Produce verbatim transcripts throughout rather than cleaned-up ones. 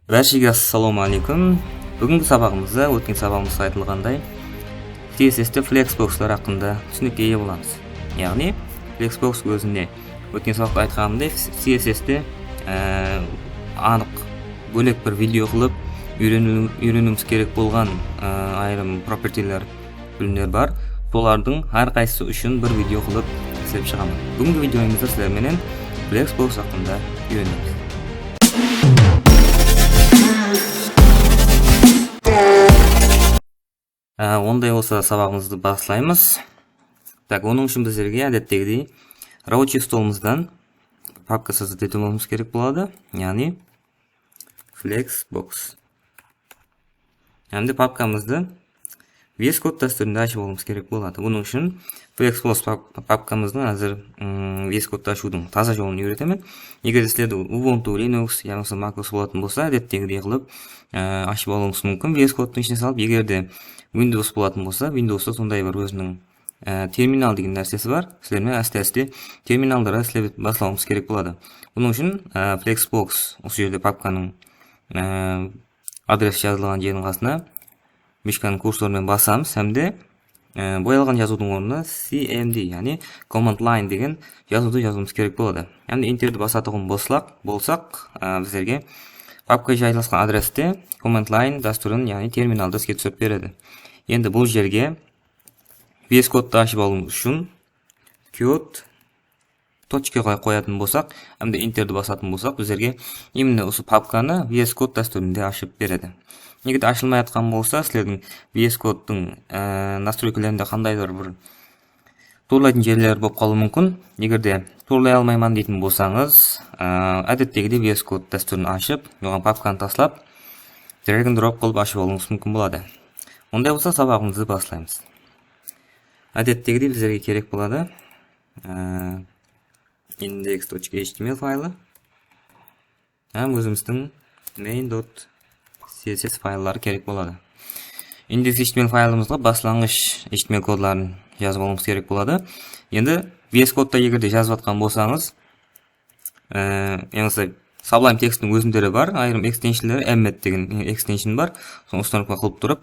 Bárshege assalamu aleykum. Búgingi sabaǵımızda ótken sabaǵımızda aytılǵanday C S S te flexboxlar haqqında túsinikke iye bolamız. Yaǵnıy flexbox ózinde ótken sabaqta aytqanımday C S S te, e, anıq bólek bir video qılıp úyreniw-, úyreniwimiz kerek bolǵan, e, ayırım propertiler, bilimler bar. Solardıń hár qaysısı ushın bir video qılıp islep shıǵaman. Búgingi videomızda sizler menen flexbox haqqında úyrenemiz. Á, onday bolsa sabaǵımızdı baslaymız. Tak, onıń ushın bizlerge ádettegidey rabochiy stolımızdan papka sozdat etip alıwımız kerek boladı. Yaǵnıy flexbox. Hám de papkamızdı V S Code dástúrinde ashıp alıwımız kerek boladı. Bunıń ushın flexbox pap-, papkamızdıń házir, mm, V S Code ashıwdıń taza jolın úyretemen. Eger de sizlerde Ubuntu, Linux yamasa macOS bolatın bolsa, ádettegidey qılıp, e, ashıp alıwıńız múmkin V S Code tıń ishine salıp. Eger de Windows bolatın bolsa, Windowsta sonday bir óziniń, e, terminal degen nársesi bar. Sizler menen áste-áste terminalda da islep baslawımız kerek boladı. Bunıń ushın, e, flexbox usı jerde papkanıń, e, adresi jazılǵan jeriniń qasına mishkanıń kursorı menen basamız hám de, e, boyalǵan jazıwdıń ornına C M D, yaǵnıy command line degen jazıwdı jazıwımız kerek boladı. Hám de enterdi basatuǵın bolsaq, bolsaq, e, bizlerge papka jaylasqan adreste command line dástúrin, yaǵnıy terminaldı iske túsirip beredi. Endi bul jerge V S Code-tı ashıp alıw ushın Q tochka qoy-, qoyatın bolsaq, hám de enterdi basatın bolsaq, bizlerge именно usı papkanı V S Code dástúrinde ashıp beredi. Eger de ashılmay atqan bolsa, sizlerdiń V S Code-tıń, e, nastroykalarında qandaydur bir tuwrılaytın jerler bolıp qalıwı múmkin. Eger de tuwrılay almayman deytin bolsańız, e, ádettegidey V S Code dástúrin ashıp, oǵan papkanı taslap, drag and drop qılıp ashıp alıwıńız múmkin boladı. Onday bolsa sabaǵımızdı baslaymız. Ádettegidey bizlerge kerek boladı, e, index tochka H T M L faylı hám ózimizdiń main dot C S S faylları kerek boladı. Index H T M L faylımızǵa baslanǵısh H T M L kodların jazıp alıwımız kerek boladı. Endi V S Code-ta eger de jazıp atqan bolsańız, e, yamasa Sublime Texttiń ózinde de bar, ayırım extensionleri, Emmet degen extension bar. Sonı ustanovka qılıp turıp,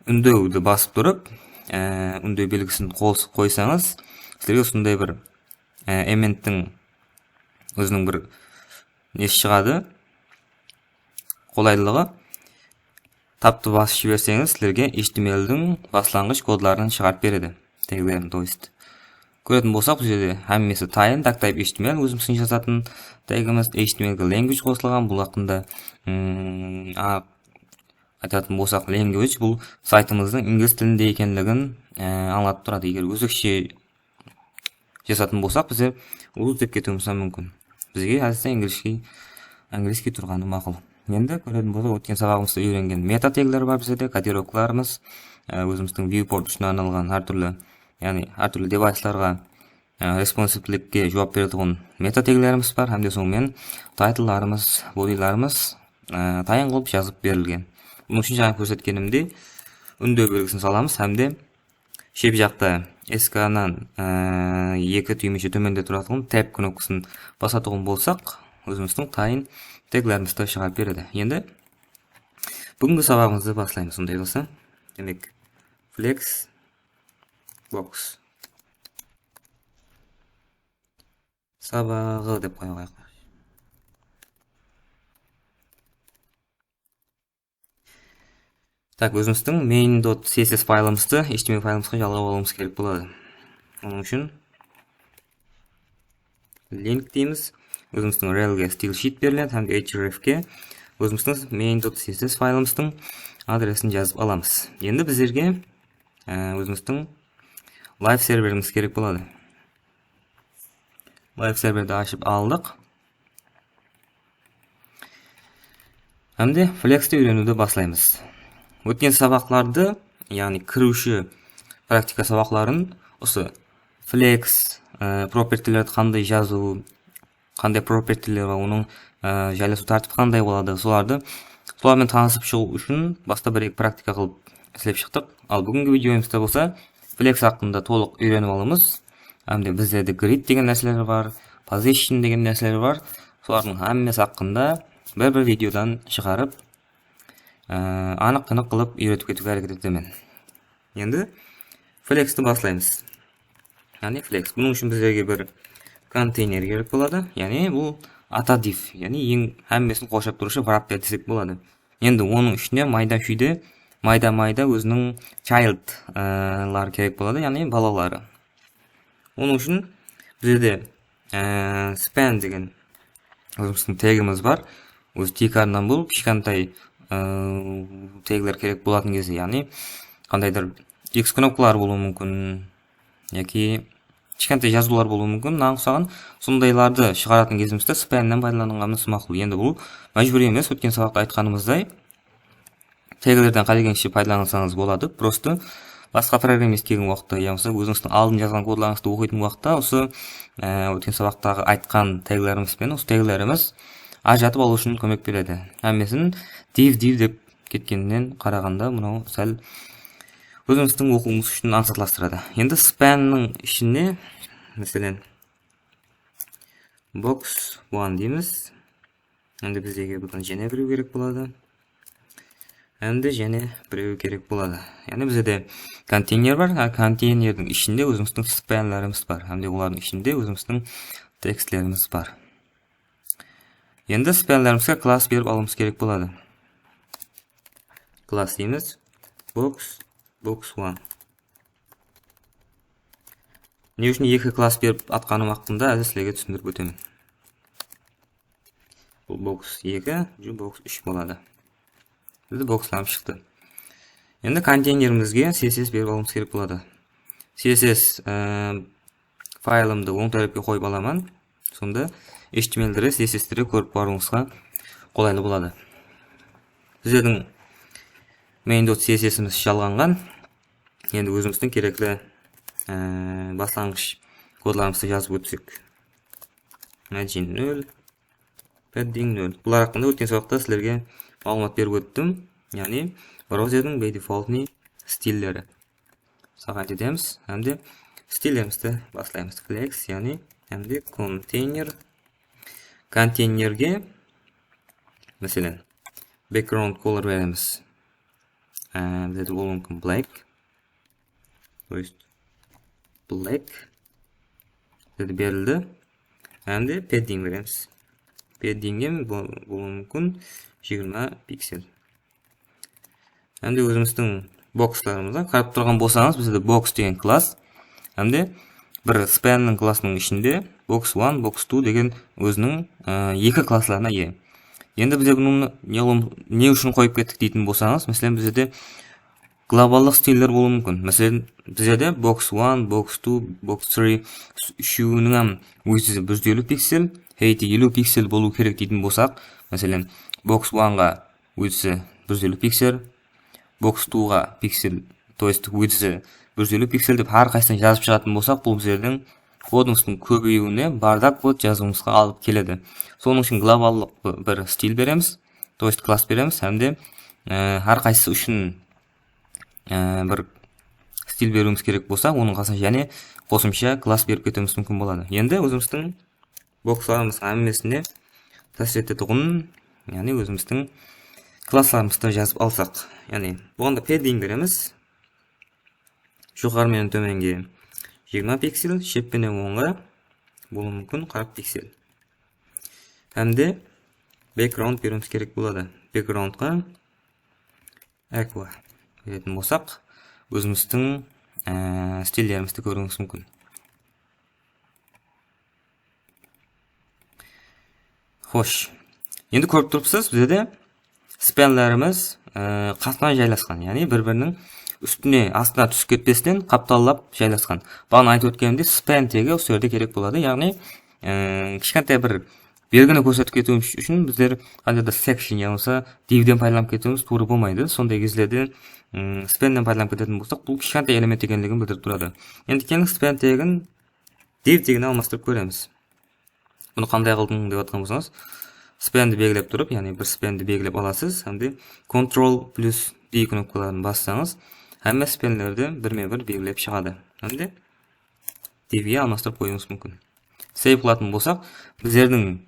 úndewdi basıp turıp, e, úndew belgisin qos-, qoysańız, sizlerge usınday bir, e, Emmettiń óziniń bir nesi shıǵadı, qolaylılıǵı. Tabtı basıp jiberseńiz, sizlerge H T M L-diń baslanǵısh kodların shıǵarıp beredi. Teglerin, то есть. Kóretin bolsaq, bul jerde hámmesi tayın, doctype H T M L, ózimizdiń jazatın tegimiz, H T M L-ge language qosılǵan, bul haqqında, mm, a, aytatın bolsaq, language bul saytımızdıń inglis tilinde ekenligin, e, ańlatıp turadı. Eger ózbekshe jazatın bolsaq, bizler rus dep ketiwimiz hám múmkin. Bizge, házirse, angliyskiy, angliyskiy turǵanı maqul. Endi kóretin bolsaq, ótken sabaǵımızda úyrengen meta tegler bar bizlerde, kodiroklarımız, e, ózimizdiń viewport ushın arnalǵan hár túrli, yaǵnıy hár túrli devayslarǵa, e, responsivlikke juwap beretuǵın meta teglerimiz bar, hám de sonıń menen taytıllarımız, bodilarımız, e, tayın qılıp jazıp berilgen. Bunıń ushın jańa kórsetkenimdey, úndew belgisin salamız hám de shep jaqta S K-nan, e, eki túymeshe tómende turatuǵın tab knopkasın basatuǵın bolsaq, ózimizdiń tayın teglerimizdi shıǵarıp beredi. Endi búgingi sabaǵımızdı baslaymız, sonday bolsa. Demek, flex box sabaǵı dep qoyayıq. Tak, ózimizdiń main dot C S S faylımızdı H T M L faylımızǵa jalǵap alıwımız kerek boladı. Onıń ushın link deymiz. Ózimizdiń relge style sheet beriledi hám de hrefke ózimizdiń main dot C S S faylımızdıń adresin jazıp alamız. Endi bizlerge, e, ózimizdiń live serverimiz kerek boladı. Live serverdi ashıp aldıq. Hám de flexti úyreniwdi baslaymız. Ótken sabaqlardı, yaǵnıy kiriwshi praktika sabaqların usı flex, e, propertilerdi qanday jazıw, qanday propertiler bar, onıń, e, jaylasıw tártibi qanday boladı, solardı, solar menen tanısıp shıǵıw ushın basta bir-eki praktika qılıp islep shıqtıq. Al búgingi videomızda bolsa flex haqqında tolıq úyrenip alamız. Hám de bizlerde grid degen nárseler bar, position degen nárseler bar. Solardıń hámmesi haqqında bir-bir videodan shıǵarıp, e, anıq-tınıq qılıp úyretip ketiwge háreket etemen. Endi flexti baslaymız. Yaǵnıy flex. Bunıń ushın bizlerge bir konteyner kerek boladı. Yaǵnıy bul ata div, yaǵnıy eń hámmesin qorshap turıwshı wrapper desek boladı. Endi onıń ishine mayda-shúyde, mayda-mayda óziniń child, e, ları kerek boladı, yaǵnıy balaları. Onıń ushın bizde, e, span degen ózimizdiń tegimiz bar. Óz tiykarınan bul kishkentay, e, tegler kerek bolatuǵın gezde, yaǵnıy qandaydur X knopkalar bolıwı múmkin, yaki kishkentay jazıwlar bolıwı múmkin, naǵan usaǵan, sondaylardı shıǵaratın gezimizde spannen paydalanǵanımız maqul. Endi bul májbúriy emes, ótken sabaqta aytqanımızday, teglerden qálegenińizshe paydalansańız boladı. Prosto basqa programmist kelgen waqıtta yamasa ózińizdiń aldın jazǵan kodlarıńızdı oqıytın waqıtta usı, e, ótken sabaqtaǵı aytqan teglerimiz benen usı teglerimiz ajıratıp alıw ushın kómek beredi. Hámmesin div, div dep ketkeninen qaraǵanda mınaw sál ózimizdiń oqıwımız ushın ańsatlastıradı. Endi spannıń ishine, máselen, box one deymiz. Endi bizlerge buradan jáne birew kerek boladı. Endi jáne birew kerek boladı. Yaǵnıy bizde konteyner bar, há, konteynerdiń ishinde ózimizdiń spanlarımız bar. Hám de olardıń ishinde ózimizdiń tekstlerimiz bar. Endi spanlarimizge klass berip alıwımız kerek boladı. Klass deymiz. Box, box one. Ne ushın eki klass berip atqanım haqqında házir sizlerge túsindirip ótemen. Bul box eki, bul box úsh boladı. Bizde boxlarımız shıqtı. Endi konteynerimizge C S S berip alıwımız kerek boladı. C S S, e, faylımdı oń tárepke qoyıp alaman. Sonda H T M L dere, C S S dere kórip barıwıńızǵa qolaylı boladı. Bizlerdiń main dot C S S imiz jalǵanǵan. Endi ózimizdiń kerekli, e, baslanǵısh kodlarımızdı jazıp ótsek. Margin nol, padding nol. Bular haqqında ótken sabaqta sizlerge maǵlıwmat berip óttim. Yaǵnıy, brauzerdiń by defaultnıy stilleri. Saǵan ketemiz hám de stillerimizdi baslaymız. Flex, yaǵnıy, hám de konteyner. Konteynerge, máselen, background color beremiz. Á, bizde bolıwı múmkin black. То есть, black. Bizde berildi. Hám de padding beremiz. Padding hám bol-, bolıwı múmkin jigirma piksel. Hám de ózimizdiń bokslarımızda qarap turǵan bolsańız, bizde box degen klass hám de bir spanniń klassınıń ishinde box one, box two degen óziniń, ı, eki klasslarına iye. Endi bizde bunı ne, ne ushın qoyıp kettik deytin bolsańız, máselen, bizde globallıq stiller bolıwı múmkin. Máselen, bizde box one, box two, box three, úshewiniń hám widthi bir júz eliw piksel, height'i eliw piksel bolıwı kerek deytin bolsaq, máselen, box oneǵa widthi bir júz eliw piksel, box twoǵa piksel, то есть widthi bir júz eliw piksel dep hár qaysısın jazıp shıǵatın bolsaq, bul bizlerdiń kodımızdıń kóbeyiwine, bardak kod jazıwımızǵa alıp keledi. Sonıń ushın globallıq bir stil beremiz, то есть klass beremiz hám de, e, hár qaysısı ushın, e, bir stil beriwimiz kerek bolsa, onıń qasına jáne qosımsha klass berip ketiwimiz múmkin boladı. Endi ózimizdiń bokslarımız hámmesine tásir etetuǵın, yaǵnıy ózimizdiń klasslarımızdı jazıp alsaq. Yaǵnıy, buǵan da padding beremiz. Joqarı menen tómenge jigirma piksel, shep penen ońǵa bolıwı múmkin qırq piksel. Hám de background beriwimiz kerek boladı. Backgroundqa aqua beretin bolsaq, ózimizdiń, e, stillerimizdi kóriwińiz múmkin. Xosh. Endi kórip turıpsız, bizde spanlarımız, e, qasına jaylasqan, yaǵnıy bir-biriniń ústine, astına túsip ketpesten qaptallap jaylasqan. Baǵana aytıp ótkenimdey, span tegi usı jerde kerek boladı, yaǵnıy, e, kishkentay bir belgini kórsetip ketiwimiz ushın bizler qandaydur section yamasa divden paydalanıp ketiwimiz tuwrı bolmaydı. Sonday gezlerde, ım, spannen paydalanıp ketetin bolsaq, bul kishkentay element ekenligin bildirip turadı. Endi keliń, span tegin div tegine almastırıp kóremiz. Bunı qanday qıldıń dep atqan bolsańız, spandı belgilep turıp, yaǵnıy bir spandı belgilep alasız, hám de Ctrl plus D knopkaların bassańız, hámme spanlerdi birme-bir belgilep shıǵadı. Hám de divge almastırıp qoyıwımız múmkin. Save qılatuǵın bolsaq, bizlerdiń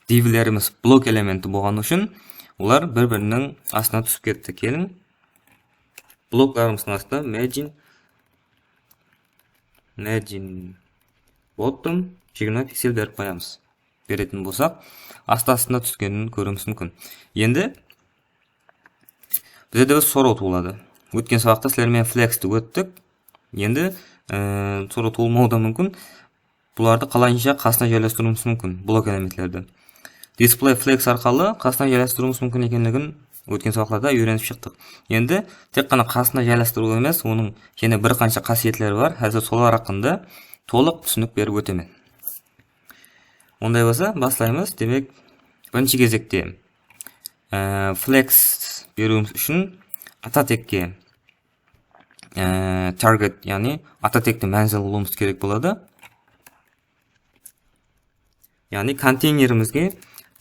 divlerimiz blok elementi bolǵanı ushın olar bir-biriniń astına túsip ketti. Keliń, bloklarımızdıń astına margin, margin bottom jigirma piksel berip qoyamız. Beretin bolsaq, astı-astına túskenin kóriwimiz múmkin. Endi bizde de bir soraw tuwıladı. Ótken sabaqta sizler menen flexti óttik. Endi, e, soraw tuwılmawı da múmkin. Bulardı qalayınsha qasına jaylastırıwımız múmkin, blok elementlerdi. Display flex arqalı qasına jaylastırıwımız múmkin ekenligin ótken sabaqlarda úyrenip shıqtıq. Endi tek ǵana qasına jaylastırıw emes, onıń jáne bir qansha qásiyetleri bar. Házir solar haqqında tolıq túsinik berip ótemen. Onday bolsa, baslaymız. Demek, birinshi gezekte, e, flex beriwimiz ushın ata tekke, e, target, yaǵnıy ata tekti mánzil qılıwımız kerek boladı. Yaǵnıy konteynerimizge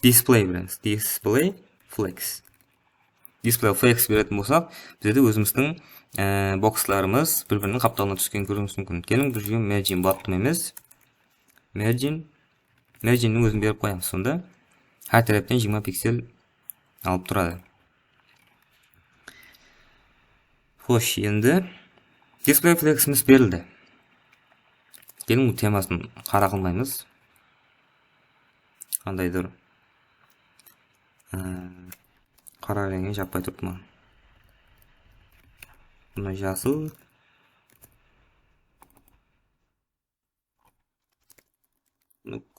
display beremiz. Display flex. Display flex beretin bolsaq, bizde de ózimizdiń, e, bokslarımız bir-biriniń qaptalına túskenin kóriwimiz múmkin. Keliń, bul jerge margin bottom emes. Margin, marginniń ózin berip qoyamız sonda. Hár tárepten jigirma piksel alıp turadı. Xosh, endi display fleximiz berildi. Keliń, bul temasın qara qılmaymız. Qandaydur, e, qara reńge jappay turıptı ma? Bunı jasıl.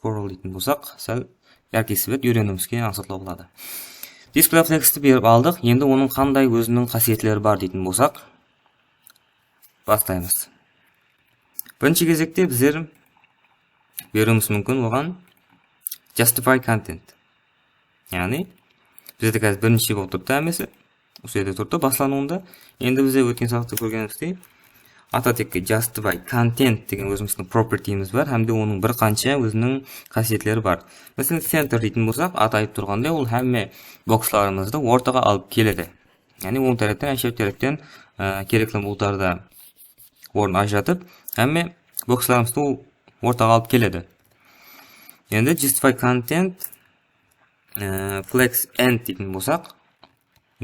Coral deytin bolsaq, sál yarkıy svet úyreniwimizge ańsatlaw boladı. Display flexti berip aldıq. Endi onıń qanday óziniń qásiyetleri bar deytin bolsaq, baslaymız. Birinshi gezekte bizler beriwimiz múmkin oǵan justify content. Yaǵnıy, bizde házir birinshi bolıp turıptı hámmesi. Usı jerde turıptı baslanıwında. Endi bizde ótken sabaqta kórgenimizdey, ata tekke justify content degen ózimizdiń propertymiz bar, hám de onıń bir qansha óziniń qásiyetleri bar. Máselen, center deytin bolsaq, ata aytıp turǵanday, ol hámme bokslarımızdı ortaǵa alıp keledi. Yaǵnıy, oń tárepten, shep tárepten, e, kerekli muǵdarda orın ajıratıp, hámme bokslarımızdı ortaǵa alıp keledi. Endi justify content, e, flex end deytin bolsaq,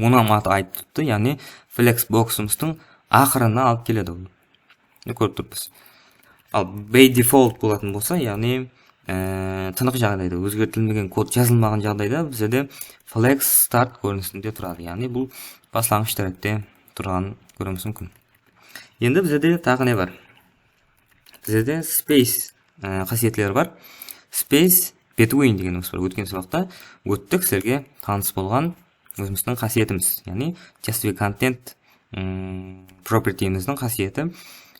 onı hám atı aytıp turıptı, yaǵnıy flex boksımızdıń aqırına alıp keledi ol. Mine, kórip turıppız. Al by default bolatın bolsa, yaǵnıy, e, tınıq jaǵdayda, ózgertilmegen kod jazılmaǵan jaǵdayda bizde de flex start kórinisinde turadı. Yaǵnıy bul baslanǵısh tárepte turǵanın kóriwimiz múmkin. Endi bizde de taǵı ne bar? Bizde space, e, qásiyetleri bar. Space between degenimiz bar. Ótken sabaqta óttik, sizlerge tanıs bolǵan ózimizdiń qásiyetimiz. Yaǵnıy justify content, mm, propertymizdiń qásiyeti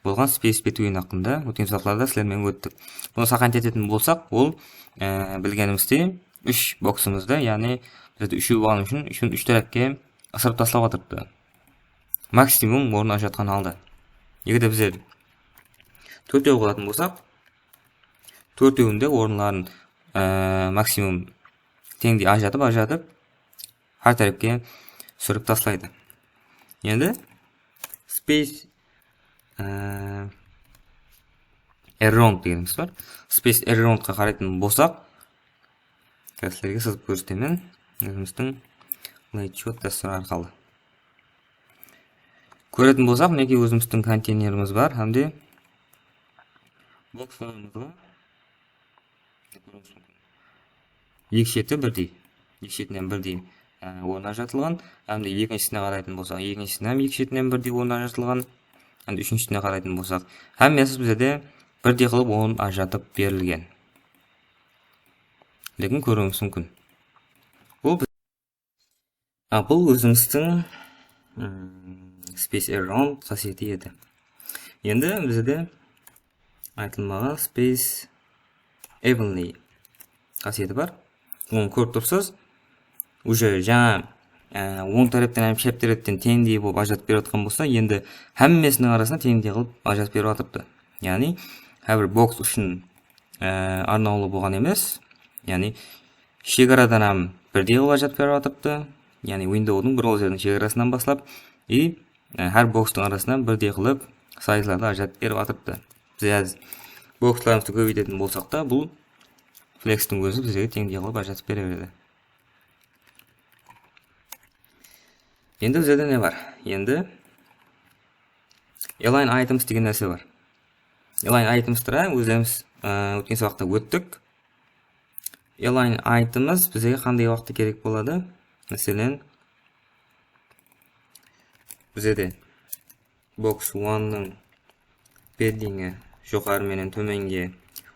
bolǵan space between haqqında ótken sabaqlarda sizler menen óttik. Bunı saqlap ketetin bolsaq, ol, e, bilgenimizdey, úsh boksımızdı, yaǵnıy bizde úshew bolǵanı ushın, úshin úsh tárepke ısırıp taslap atırıptı. Maksimum orın ajıratqan halda. Eger de bizler tórtew qılatuǵın bolsaq, tórtewinde orınların, e, maksimum teńdey ajıratıp, ajıratıp, hár tárepke súrip taslaydı. Endi space, e, around degenimiz bar. Space aroundqa qaraytuǵın bolsaq, sizlerge sızıp kórsetemen, ózimizdiń Lightshot dástúri arqalı. Kóretin bolsaq, minekey, ózimizdiń konteynerimiz bar hám de bokslarımızǵa eki sheti birdey, eki shetinen birdey, e, orın ajıratılǵan. Hám de ekinshisine qaraytın bolsaq, ekinshisine hám eki shetinen birdey orın ajıratılǵan. Hám de úshinshisine qaraytın bolsaq, hámmesi bizde birdey qılıp orın ajıratıp berilgen. Lekin kóriwimiz múmkin. Bul biz-, a, bul ózimizdiń, mm, space around qásiyeti edi. Endi bizde aytılmaǵan space evenly qásiyeti bar. Onı kórip tursız, уже jańa, e, oń tárepten hám shep tárepten teńdey bolıp ajıratıp berip atırǵan bolsa, endi hámmesiniń arasına teńdey qılıp ajıratıp berip atırıptı. Yaǵnıy, hár bir boks ushın, e, arnawlı bolǵan emes. Yaǵnıy, shegaradan hám birdey qılıp ajıratıp berip atırıptı. Yaǵnıy, windowdıń bir ol jerdiń shegarasınan baslap, i, e, hár bokstıń arasına birdey qılıp sayzlardı ajıratıp berip atırıptı. Biz házir Bokslarımızdı kóbeytetin bolsaq ta, bul flextiń ózi bizlerge teńdey qılıp ajıratıp bere beredi. Endi bizlerde ne bar? Endi align items degen nárse bar. Align items tura ózlerimiz, ı, ótken sabaqta óttik. Align items bizlerge qanday waqıtta kerek boladı? Máselen, bizlerde box onenıń paddingi joqarı menen tómenge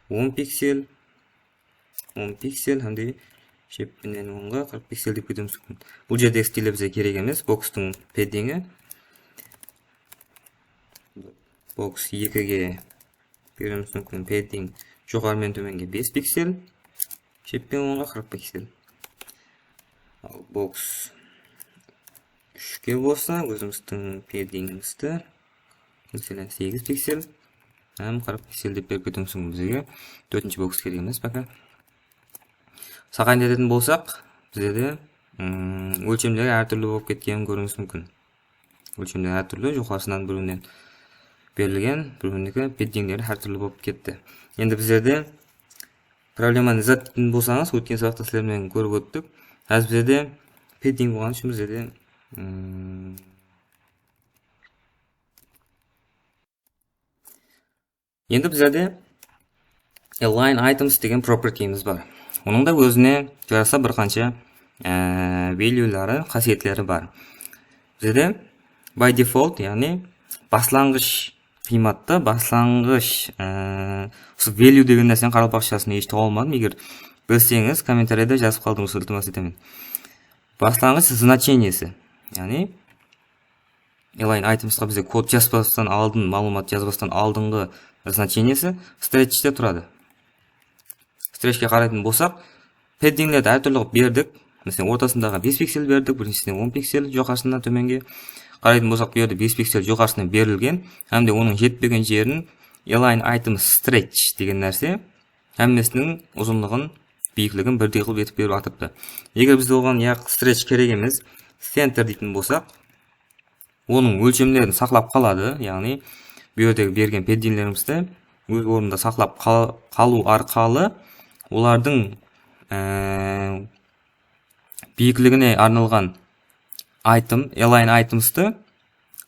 on piksel, on piksel hám de shep penen ońǵa qırq piksel dep ketiwimiz múmkin. Bul jerdegi stili bizge kerek emes, bokstıń paddingi. Boks ekige beriwimiz múmkin, padding joqarı menen tómenge bes piksel, shep penen ońǵa qırq piksel. Al boks úshke bolsa, ózimizdiń paddingimizdi, máselen, segiz piksel hám qırq piksel dep berip ketiwimiz múmkin bizge. Tórtinshi boks kerek emes poka. Saqayın etetin bolsaq, bizlerde, mm, ólshemleri hár túrli bolıp ketkenin kóriwimiz múmkin. Ólshemleri hár túrli, joqarısınan bir-birinen berilgen, bir-biriniki paddingleri hár túrli bolıp ketti. Endi bizlerde problemanı izlep bolsańız, ótken sabaqta sizler menen kórip óttik. Házir bizlerde padding bolǵanı ushın bizlerde, mm, Endi bizlerde align items degen propertymiz bar. Onıń da ózine jarasa bir qansha, e, valueları, qásiyetleri bar. Bizde by default, yaǵnıy baslanǵısh qıymatta, baslanǵısh, e, usı value degen nárseni qaraqalpaqshasın hesh tawıp almadım. Eger bilseńiz, kommentariyada jazıp qalıwdıńızdı iltimas etemen. Baslanǵısh znacheniesi, yaǵnıy align itemsqa bizge kod jazbastan aldın, maǵlıwmat jazbastan aldınǵı znacheniesi stretchte turadı. Stretchke qaraytın bolsaq, paddinglerdi hár túrli qılıp berdik. Máselen, ortasındaǵı bes piksel berdik, birinshisine on piksel, joqarısına tómenge. Qaraytın bolsaq, bu jerde bes piksel joqarısına berilgen, hám de onıń jetpegen jerin align item stretch degen nárse hámmesiniń uzınlıǵın, biyikligin birdey qılıp etip berip atırıptı. Eger bizde oǵan yaq stretch kerek emes, center deytin bolsaq, onıń ólshemlerin saqlap qaladı, yaǵnıy bu jerdegi bergen paddinglerimizdi óz ornında saqlap qal-, qalıw arqalı olardıń, e, biyikligine arnalǵan item, align itemsti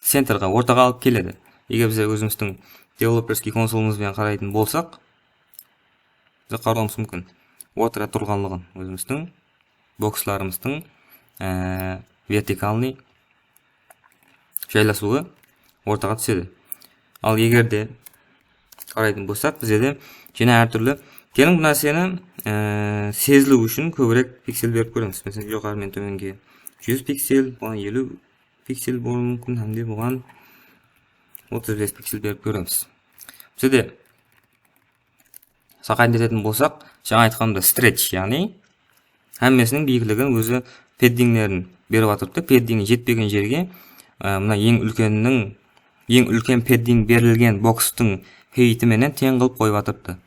centerǵa, ortaǵa alıp keledi. Eger biz ózimizdiń developerskiy konsolımız benen qaraytın bolsaq, biz qarıwımız múmkin. Ortada turǵanlıǵın ózimizdiń bokslarımızdıń, e, vertikalnıy jaylasıwı ortaǵa túsedi. Al eger de qaraytın bolsaq, bizde de jáne hár túrli. Keliń, bu nárseni, e, seziliw ushın kóbirek piksel berip kóremiz. Máselen, joqarı menen tómenge júz piksel, buǵan eliw piksel bolıwı múmkin, hám de buǵan otız bes piksel berip kóremiz. Bizde de saqayın etetin bolsaq, jańa aytqanımda stretch, yaǵnıy hámmesiniń biyikligin ózi paddinglerin berip atırıptı. Paddingi jetpegen jerge, e, mına eń úlkeniniń, eń úlken padding berilgen bokstıń heiti menen teń qılıp qoyıp atırıptı.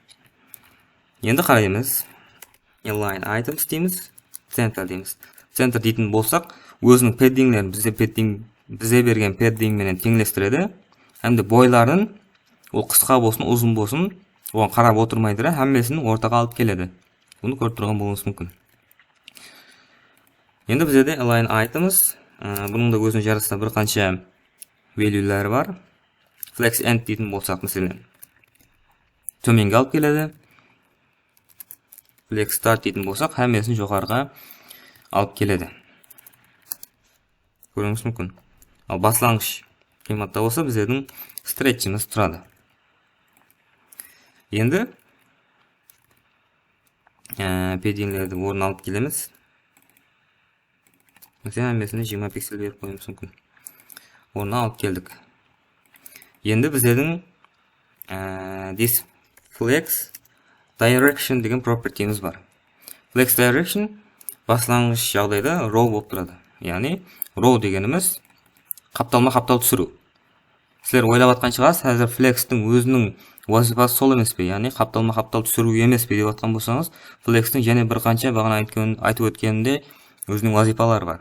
Endi qaraymız. Align items deymiz, center deymiz. Center deytin bolsaq, óziniń paddinglerin bizde padding, bizde bergen padding menen teńlestiredi. Hám de boyların, ol qısqa bolsın, uzın bolsın, oǵan qarap otırmay tura, hámmesin ortaǵa alıp keledi. Bunı kórip turǵan bolıwıńız múmkin. Endi bizde de align items, ı, bunıń da ózine jarasa bir qansha valueları bar. Flex end deytin bolsaq, máselen, tómenge alıp keledi. Flex start deytin bolsaq, hámmesin joqarıǵa alıp keledi. Kóriwińiz múmkin. Al baslanǵısh qıymatta bolsa bizlerdiń stretchimiz turadı. Endi, e, paddinglerdi ornına alıp kelemiz. Máselen, hámmesine jigirma piksel berip qoyıwımız múmkin. Ornına alıp keldik. Endi bizlerdiń, e, this flex direction degen propertymiz bar. Flex direction baslanǵısh jaǵdayda row bolıp turadı. Yaǵnıy row degenimiz qaptalma-qaptal túsiriw. Sizler oylap atqan shıǵarsız, házir flextiń óziniń wazıypası sol emes pe? Yaǵnıy qaptalma-qaptal túsiriw emes pe dep atqan bolsańız, flextiń jáne bir qansha baǵana aytken, aytıp ótkenimdey óziniń wazıypaları bar.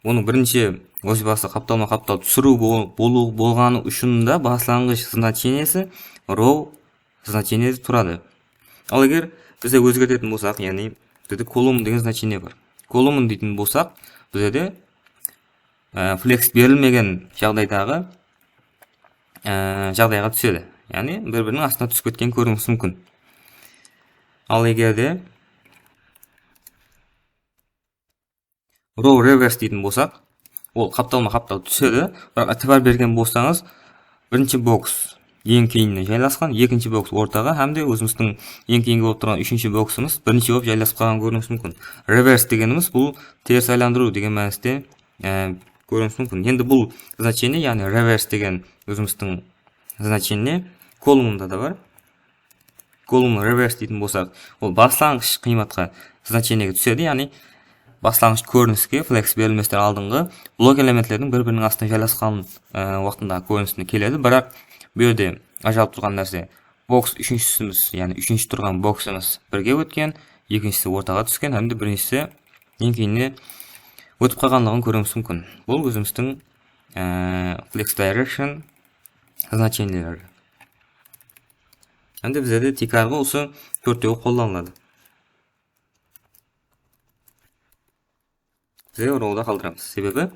Onıń birinshi wazıypası qaptalma-qaptal túsiriw bol-, bolıw bolǵanı ushın da baslanǵısh znacheniesi row значение turadı. Al eger bizde ózgertetin bolsaq, yaǵnıy bizde kolumn degen значение bar. Kolumn deytin bolsaq, bizde e, flex berilmegen jaǵdaydaǵı e, jaǵdayǵa túsedi. Yaǵnıy bir-biriniń astına túsip ketken kóriwimiz múmkin. Al eger de row reverse deytin bolsaq, ol qaptalma-qaptal túsedi. Biraq itibar bergen bolsańız, birinshi boks eń keynine jaylasqan, ekinshi boks ortaǵa hám de ózimizdiń eń keyingi bolıp turǵan úshinshi boksımız birinshi bolıp jaylasıp qalǵan kóriwimiz múmkin. Reverse degenimiz bul teris aylandırıw degen mániste e, kóriwimiz múmkin. Endi bul значение, yaǵnıy reverse degen ózimizdiń значение kolumnda da bar. Kolumn reverse deytin bolsaq, ol baslanǵısh qıymatqa значениеge túsedi, yaǵnıy baslanǵısh kóriniske flex berilmesten aldınǵı blok elementlerdiń bir-biriniń astına jaylasqan e, waqtındaǵı kórinisine keledi. Biraq bul jerde ajıralıp turǵan nárse, boks úshinshimiz, yaǵnıy úshinshi turǵan boksımız birge ótken, ekinshisi ortaǵa túsken hám de birinshisi eń keynine ótip qalǵanlıǵın kóriwimiz múmkin. Bul ózimizdiń e, flex direction значениелери. Endi bizlerde tiykarǵı usı tórtewi qollanıladı. Bizler rowda qaldıramız. Sebebi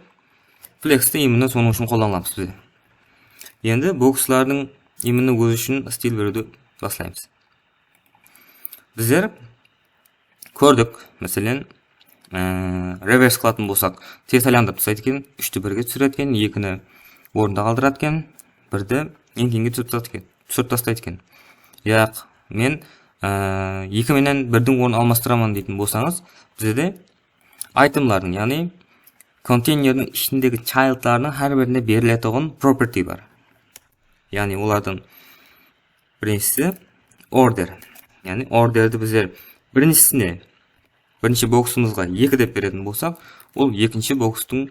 flexti именно sonıń ushın qollanılamız bizler. Endi bokslardıń именно ózi ushın stil beriwdi baslaymız. Bizler kórdik, máselen, e, reverse qılatın bolsaq, tez aylandırıp taslaydı eken, úshti birge túsiredi eken, ekini ornında qaldıradı eken, birdi eń keyinge túsirip taslaydı eken, túsirip taslaydı eken. Yaq, men e, eki menen birdiń ornın almastıraman deytin bolsańız, bizde itemlardıń, yaǵnıy konteynerdiń ishindegi childlardıń hár birine beriletuǵın property bar. Yaǵnıy olardıń birinshisi order. Yaǵnıy orderdi bizler birinshisine, birinshi boksımızǵa eki dep beretin bolsaq, ol ekinshi bokstıń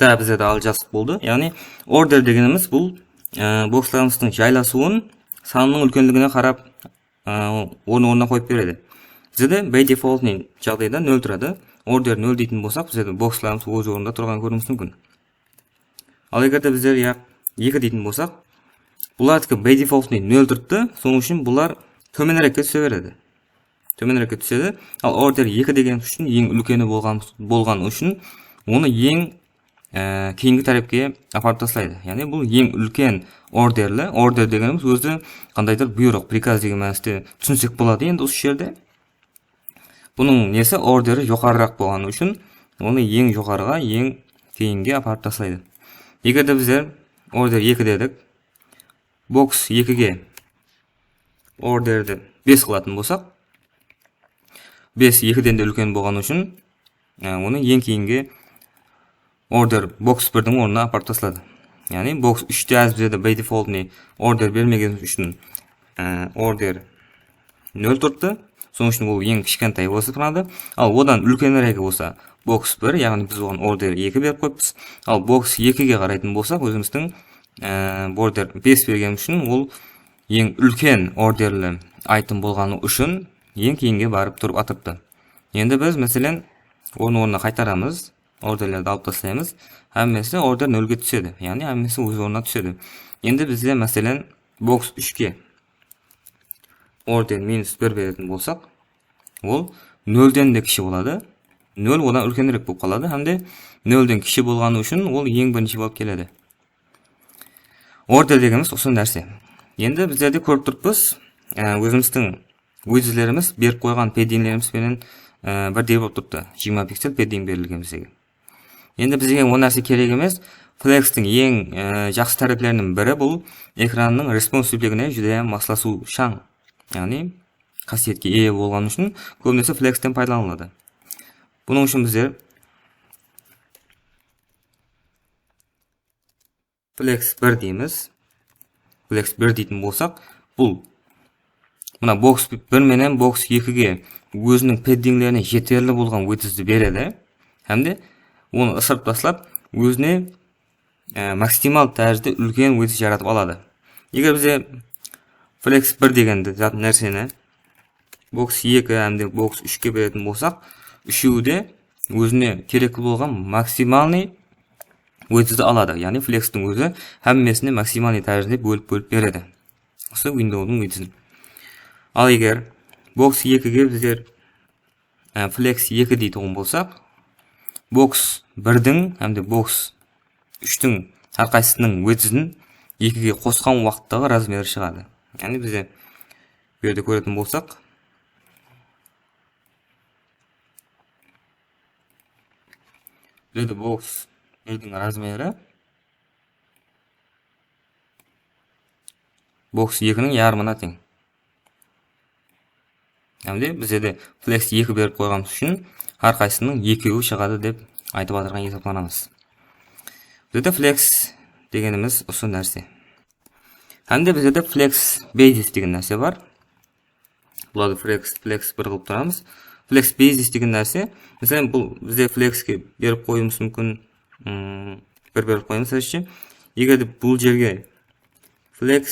Da bizde de aljasıq boldı. Yaǵnıy order degenimiz bul e, bokslarımızdıń jaylasıwın sanınıń úlkenligine qarap e, orın-ornına qoyıp beredi. Bizde de by defaultnıy jaǵdayda nol turadı. Order nol deytin bolsaq, bizde de bokslarımız óz ornında turǵanın kóriwimiz múmkin. Al eger de bizler ya eki deytin bolsaq, bulardiki by defaultnıy nol turıptı. Sonıń ushın bular tómenirekke túse beredi. Tómenirekke túsedi. Al order eki degen ushın eń úlkeni bolǵan, bolǵanı ushın onı eń e, keyingi tárepke aparıp taslaydı. Yaǵnıy bul eń úlken orderli. Order degenimiz ózi qandaydır buyrıq, приказ degen mániste túsinsek boladı endi usı jerde. Bunıń nesi, orderi joqarıraq bolǵanı ushın onı eń joqarıǵa, eń keyinge aparıp taslaydı. Eger de bizler order eki dedik, boks ekige orderdi bes qılatın bolsaq, bes ekiden de úlken bolǵanı ushın e, onı eń keyingi order boks birdiń ornına aparıp tasladı. Yaǵnıy boks úshte házir bizde by defaultnıy order bermegeni ushın e, order nol turıptı. Sonıń ushın ol eń kishkentay bolıp esaplanadı. Al odan úlkeniregi bolsa boks bir, yaǵnıy biz oǵan order eki berip qoyıppız. Al boks ekige qaraytın bolsaq, ózimizdiń e, order bes bergeni ushın ol eń úlken orderli item bolǵanı ushın eń keyinge barıp turıp atırıptı. Endi biz, máselen, onı ornına qaytaramız. Orderlerdi alıp taslaymız. Hámmesi order nolge túsedi. Yaǵnıy hámmesi óz ornına túsedi. Endi bizde, máselen, boks úshke order minus bir beretin bolsaq, ol nolden de kishi boladı. Nol odan úlkenirek bolıp qaladı hám de nolden kishi bolǵanı ushın ol eń birinshi bolıp keledi. Order degenimiz usı nárse. Endi bizler de kórip turıppız, e, ózimizdiń widgetlerimiz berip qoyǵan paddinglerimiz benen e, birdey bolıp turıptı. Jigirma piksel padding berilgen bizlerge. Endi bizge o nárse kerek emes. Flextiń eń e, jaqsı tárepleriniń biri bul ekrannıń responsivligine júdá maslasıwshań, yaǵnıy qásiyetke iye bolǵanı ushın kóbinese flexten paydalanıladı. Bunıń ushın bizler flex bir deymiz. Flex bir deytin bolsaq, bul mına boks bir menen boks ekige óziniń paddinglerine jeterli bolǵan widgetti beredi. Hám de onı ısırıp taslap, ózine e, maksimal tárizde úlken widget jaratıp aladı. Eger bizde flex bir degendi, zat nárseni boks eki hám de boks úshke beretin bolsaq, úshewi de ózine kerekli bolǵan maksimalnıy widthti aladı. Yaǵnıy flextiń ózi hámmesine maksimalnıy tárizde bólip-bólip beredi. Usı windowdıń widthtin. Al eger boks ekige bizler e, flex eki deytuǵın bolsaq, boks birdiń hám de boks úshtiń hár qaysısınıń widthtin ekige qosqan waqıttaǵı razmeri shıǵadı. Yaǵnıy bizde bu jerde kóretin bolsaq, bizde boks birdiń razmeri boks ekiniń yarımına teń. Hám de bizde de flex eki berip qoyǵanımız ushın hár qaysısınıń ekewi shıǵadı dep aytıp atırǵan esaplanamız. Bizde flex degenimiz usı nárse. Hám de bizde de flex basis degen nárse bar. Bulardı flex, flex bir qılıp turamız. Flex basis degen nárse, máselen, bul bizde flexke berip qoyıwımız múmkin, mm, bir berip qoyıwımız, sázshe. Eger de bul jerge flex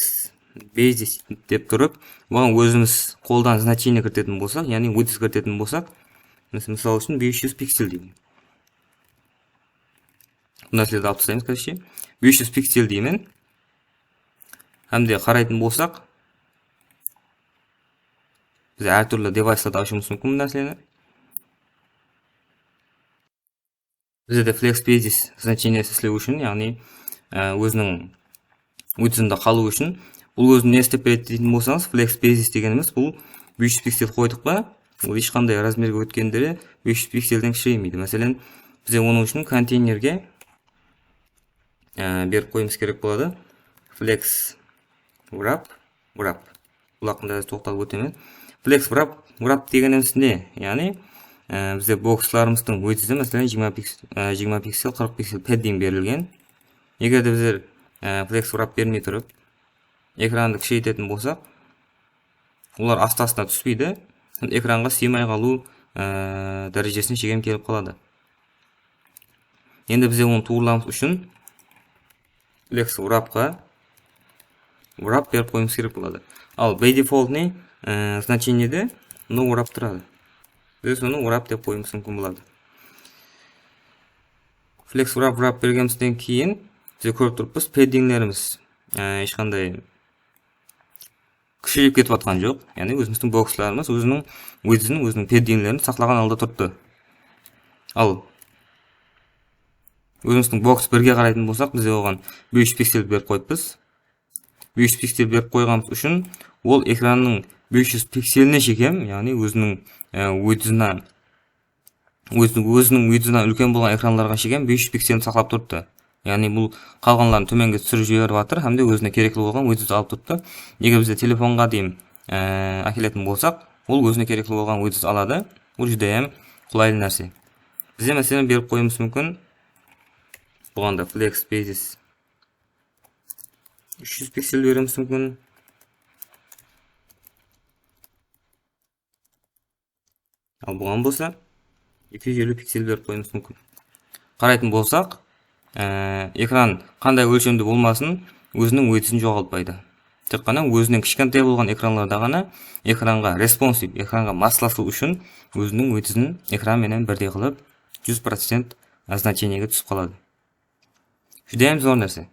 basis dep turıp, buǵan ózimiz qoldan значение kiritetin bolsaq, yaǵnıy width kiritetin bolsaq, mís-, mısal ushın bes júz piksel deymen. Bul nárselerdi alıp taslaymız, короче. Bes júz piksel deymen. Hám de qaraytın bolsaq, biz hár túrli devayslarda ashıwımız múmkin bul nárseni. Bizde de flex basis значениеsi islew ushın, yaǵnıy, e, óziniń widthinde qalıw ushın, bul ózin ne islep beredi deytin bolsańız, flex basis degenimiz bul bes júz piksel qoydıq pa, ol hesh qanday razmerge ótkende de bes júz pikselden kishireyim deydi. Máselen, bizde onıń ushın konteynerge e, berip qoyıwımız kerek boladı. Flex wrap, wrap. Bul haqqında toqtalıp ótemen. Flex wrap, wrap degenimiz ne? Yaǵnıy, e, bizde bokslarımızdıń widthi, máselen, jigirma piks-, e, jigirma piksel, qırq piksel padding berilgen. Eger de bizler, e, flex wrap bermey turıp, ekrandı kishireytetin bolsaq, olar astı-astına túspeydi. Ekranǵa sıymay qalıw, e, dárejesine shekem kelip qaladı. Endi bizde onı tuwrılamız ushın flex wrapqa wrap berip qoyıwımız kerek boladı. Al, by defaultnıy, e, значениеde no wrap turadı. Biz onı wrap dep qoyıwımız múmkin boladı. Flex wrap, wrap bergenimizden keyin bize kórip turıppız, paddinglerimiz, e, hesh qanday kishireyip ketip atqan joq. Yaǵnıy ózimizdiń bokslarımız óziniń widthin, óziniń paddinglerin saqlaǵan halda turıptı. Al, ózimizdiń boks birge qaraytın bolsaq, bizde oǵan bes júz piksel berip qoyıppız. Bes júz piksel berip qoyǵanımız ushın ol ekrannıń bes júz pikseline shekem, yaǵnıy óziniń, e, widthına Óz-, óziniń widthınan úlken bolǵan ekranlarǵa shekem bes júz pikselin saqlap turıptı. Yaǵnıy bul qalǵanların tómenge túsirip jiberip atır hám de ózine kerekli bolǵan widthti alıp turıptı. Eger bizde telefonǵa deyin, e, ákeletin bolsaq, ol ózine kerekli bolǵan widthti aladı. Bul júdá hám qolaylı nárse. Bizde, máselen, berip qoyıwımız múmkin. Buǵan da flex basis úsh júz piksel beriwimiz múmkin. Al buǵan bolsa eki júz elliw piksel berip qoyıwımız múmkin. Qaraytın bolsaq, e, ekran qanday ólshemde bolmasın, óziniń widthin joǵaltpaydı. Tek ǵana ózinen kishkentay bolǵan ekranlarda ǵana ekranǵa responsiv, ekranǵa maslasıw ushın óziniń widthin ekran menen birdey qılıp júz procent значениеge túsip qaladı. Júdá hám zor nárse.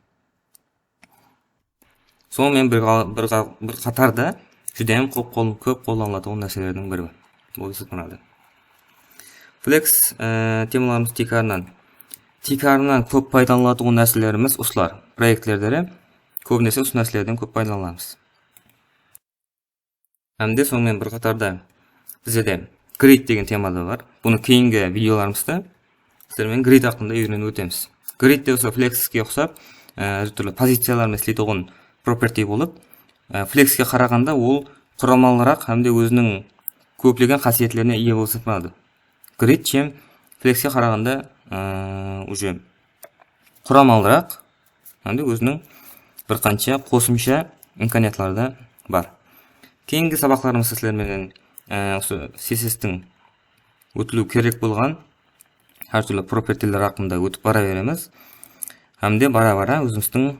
Sonıń menen bir qa-, bir qa-, bir qatarda júdá hám kóp qol-, kóp qollanılatuǵın nárselerdiń biri bolıp esaplanadı. Flex, e, temalarımız tiykarınan, tiykarınan kóp paydalanılatuǵın nárselerimiz usılar. Proektlerde de kóbinese usı nárselerden kóp paydalanamız. Hám de sonıń menen bir qatarda bizde de grid degen tema da bar. Bunı keyingi videolarımızda sizler menen grid haqqında úyrenip ótemiz. Grid de usı flexke uqsap, e, hár túrli poziciyalar menen isleytuǵın property bolıp, e, flexke qaraǵanda ol quramalıraq hám de óziniń kóplegen qásiyetlerine iye bolıp esaplanadı. Grid shem flexke qaraǵanda, ıı, уже quramalıraq, hám de óziniń bir qansha qosımsha imkaniyatları da bar. Keyingi sabaqlarımızda sizler menen, ıı, usı C S S-tiń ótiliw kerek bolǵan hár túrli propertiler haqqında ótip bara beremiz. Hám de bara-bara ózimizdiń,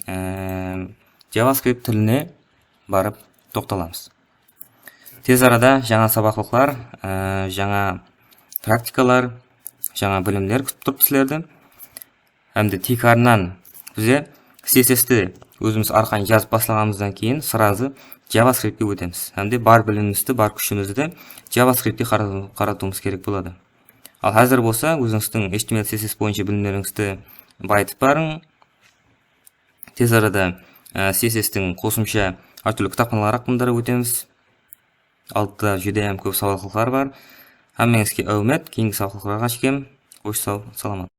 ıı, JavaScript tiline barıp toqtalamız. Tez arada jańa sabaqlıqlar, e, jańa praktikalar, jańa bilimler kútip turıptı sizlerdi. Hám de tiykarınan bize C S S ti ózimiz arqayın jazıp baslaǵanımızdan keyin srazı JavaScriptke ótemiz. Hám de bar bilimimizdi, bar kúshimizdi JavaScriptke qara-, qaratıwımız kerek boladı. Al házir bolsa ózińizdiń H T M L, C S S boyınsha bilimlerińizdi bayıtıp barıń. Tez arada, e, C S S tiń qosımsha hár túrli kitapxanaları haqqında da ótemiz. Aldıda júdá hám kóp sabaqlıqlar bar. Hámmeńizge áwmet, keyingi sabaqlıqlarǵa shekem. Xosh, saw, salamat.